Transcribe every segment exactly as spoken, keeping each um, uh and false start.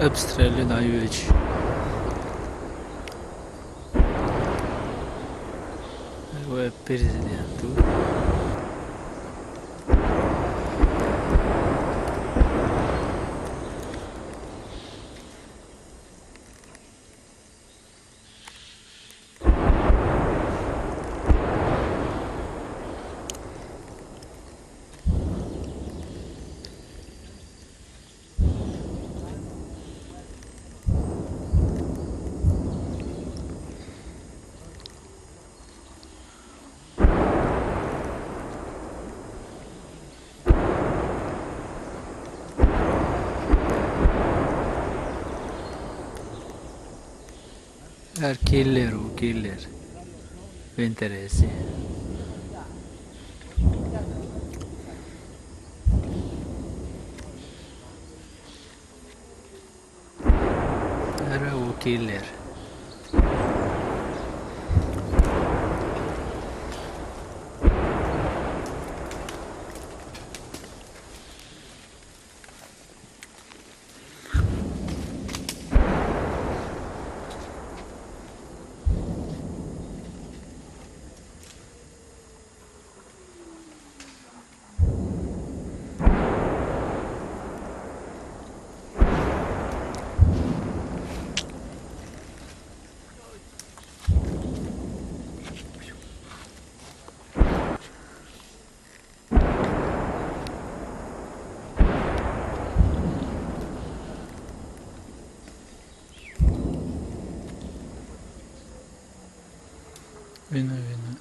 Abstrelli da jueci. Uè, prezidenti. Ar killer, u killer. V'interesi. Era u killer. Vino, vino.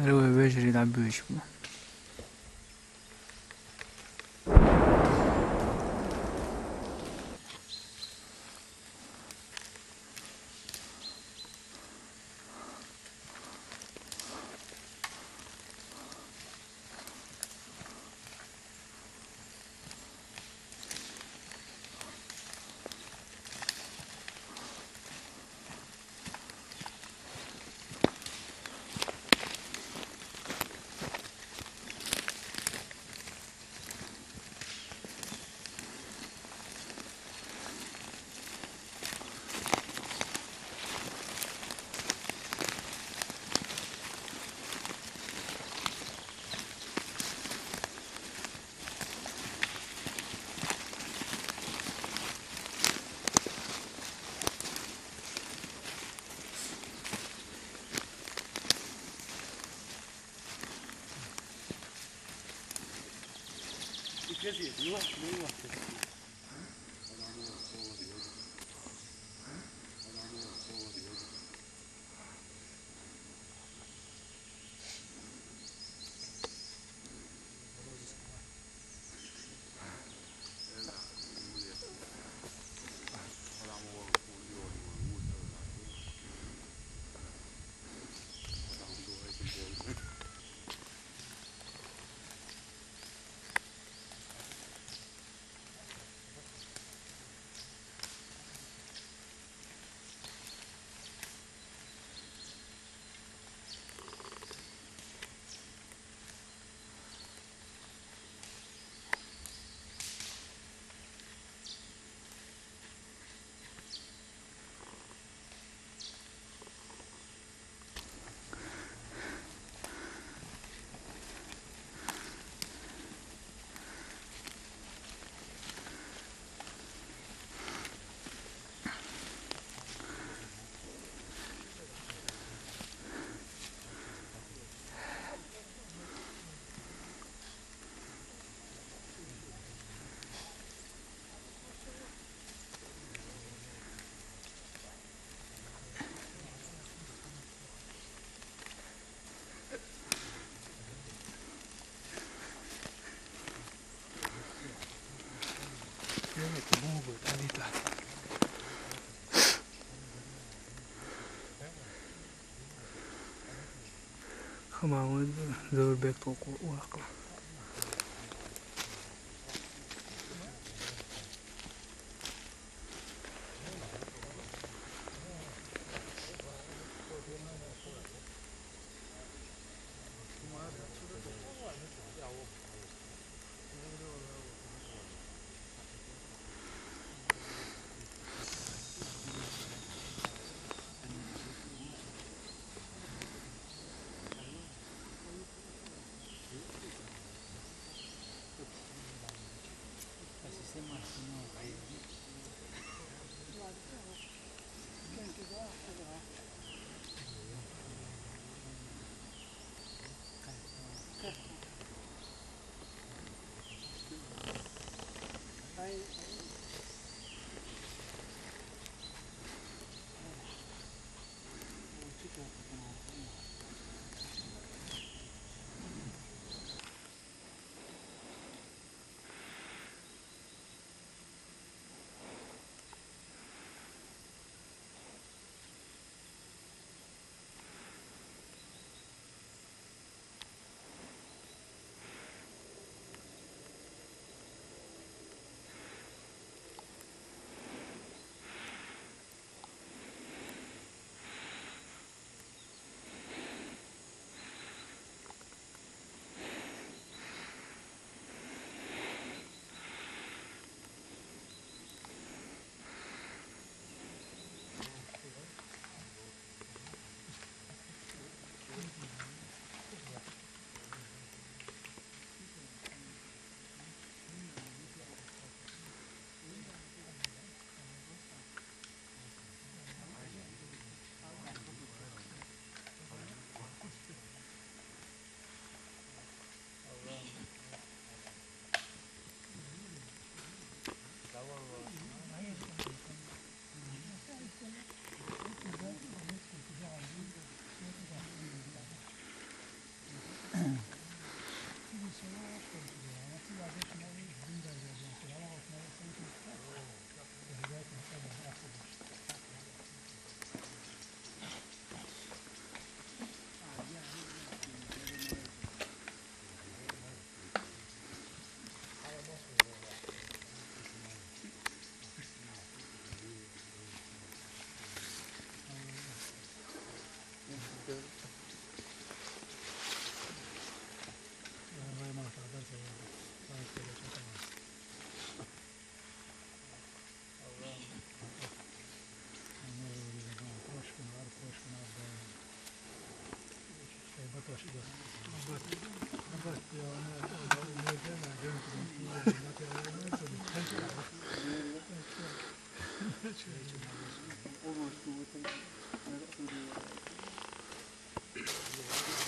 Era u vecchju da büsmo. Хамаа ван зовр бек тхо вакъла.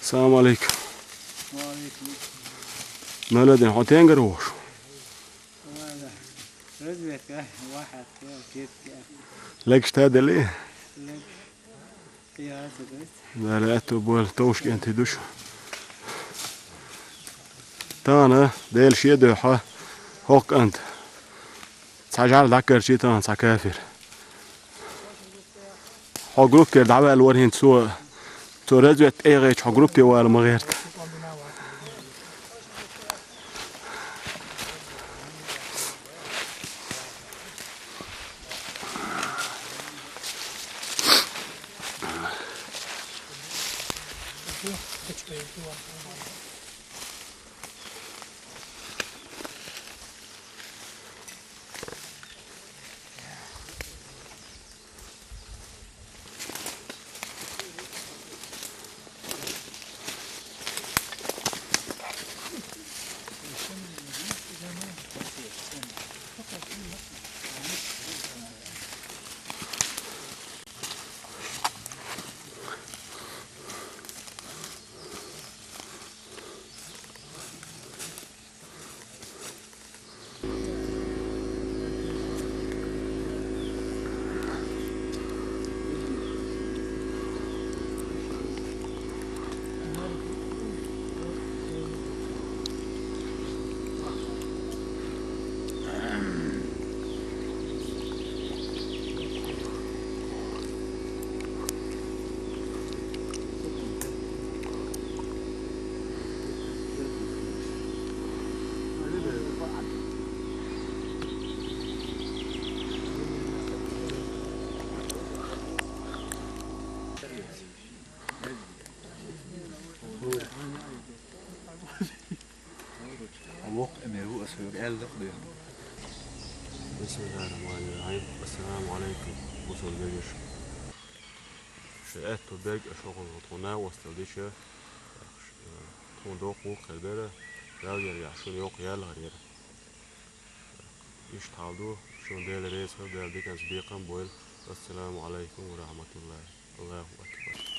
Салам алейкум. Валейкум. Мелодин, хьо тенгар вуш? Вала. Разведка, вахат, кетка. Легаш тадали? Лег. Дала аьттув бойла, товш кӀентий ду шо. Тахана, Дела шен дуьхьа, хӀокху кӀанта цхьа жӀаьла дӀакхаьччи тахана цхьа кафир. Хьо группера дӀаваьлла вара хӀинца цо, цо разведка тӀе яхийтча хьо группе вала ма гӀерта. Бисмиллахир-рахманир-рахим. Ассаламу алейкум, бусалба вежарий. Шун аьтту берг а шугӀал тхона вастал дича, тхона доккха вукхар дара, Дала яр яхь шуна йоккха ял гӀар яра. Иштта хьал ду, шуна Дела реза хила, Дала диканца бекхам бойла. Ассаламу алейкум ва рахматуллахи. Аллаху акбар.